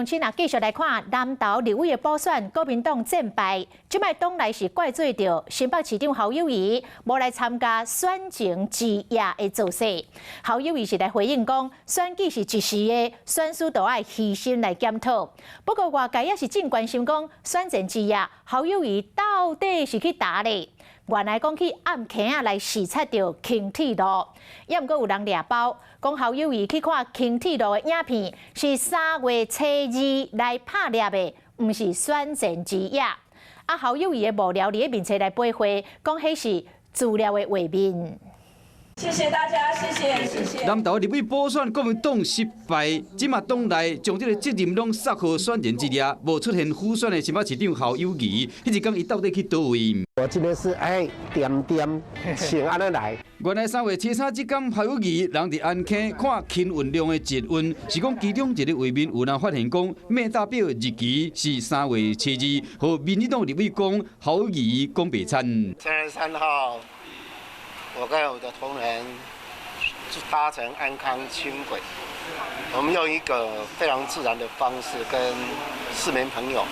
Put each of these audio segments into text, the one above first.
鄉親啊，繼續來看南投立委的補選，國民黨戰敗，這擺黨內是怪罪著新北市長侯友宜無來參加選前之夜的造勢。侯友宜是來回應講，選舉是一時的，選輸都愛虛心來檢討。不過外界也是真關心講，選前之夜侯友宜到底是去佗咧？原來講去暗坑仔來視察著輕鐵路，也毋過有人掠包，講侯友宜去看輕鐵路的影片是3月初2來拍攝的，毋是選前之夜。啊，侯友宜的幕僚佇咧面冊來回話，講彼是資料的畫面。謝謝大家，謝謝謝謝。南投立委補選國民黨失敗，這馬黨內將這个責任攏捒予選前之夜無出現輔選的新北市長侯友宜，彼一工伊到底去佗位？我這個是哎點點請按呢來。原來3月初3這工侯友宜人佇安坑看輕運量的捷運，是講其中一个畫面有人發現講，碼表的日期是3月初2，予民進黨立委講侯友宜講白賊。3月3號，我跟我的同仁搭乘安康輕軌，我們用一個非常自然的方式跟市民朋友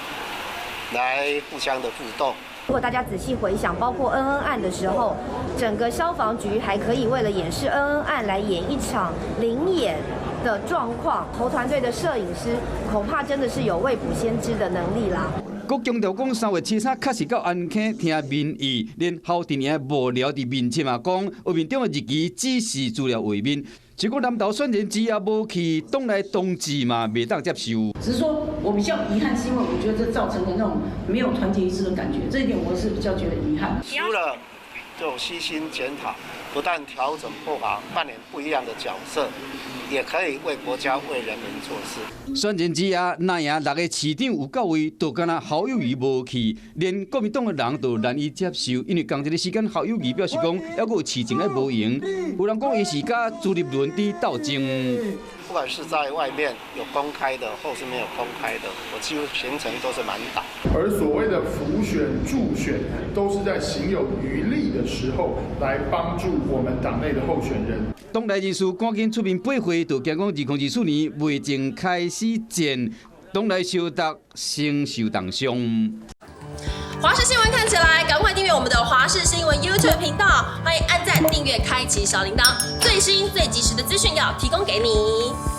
來互相的互動。如果大家仔細回想，包括恩恩案的時候，整個消防局還可以為了掩飾恩恩案來演一場臨演的狀況，侯團隊的攝影師恐怕真的是有未卜先知的能力啦。閣強調講3月初3確實到安坑聽民意，連侯陣營幕僚佇面冊嘛講，畫面中的日期只是資料畫面。是講南投選前之夜無去，黨內同志嘛袂當接受。只是說我比較遺憾，是因為我覺得這造成了那種沒有團結一致的感覺，這一點我是比較覺得遺憾。輸了就虛心檢討，不但調整步伐，扮演不一樣的角色，也可以為國家、為人民做事。選前之夜，若贏六個市長有到位，就敢若侯友宜無去，連國民黨的人都難以接受，因為仝一个時間，侯友宜表示講，猶閣有市情愛無閒，有人講伊是佮朱立倫佇鬥爭。不管是在外面有公開的，或是沒有公開的，我幾乎行程都是滿檔。而所謂的輔選、助選，都是在行有餘力的時候，來幫助我們黨內的候選人。黨內人士趕緊出面掰話，就驚講2024年未前開始戰，黨內相鬥承受重傷。華視新聞看起來，趕快訂閱我們的華視新聞 YouTube 頻道，歡迎按讚、訂閱、開啟小鈴鐺，最新最及時的資訊要提供給你。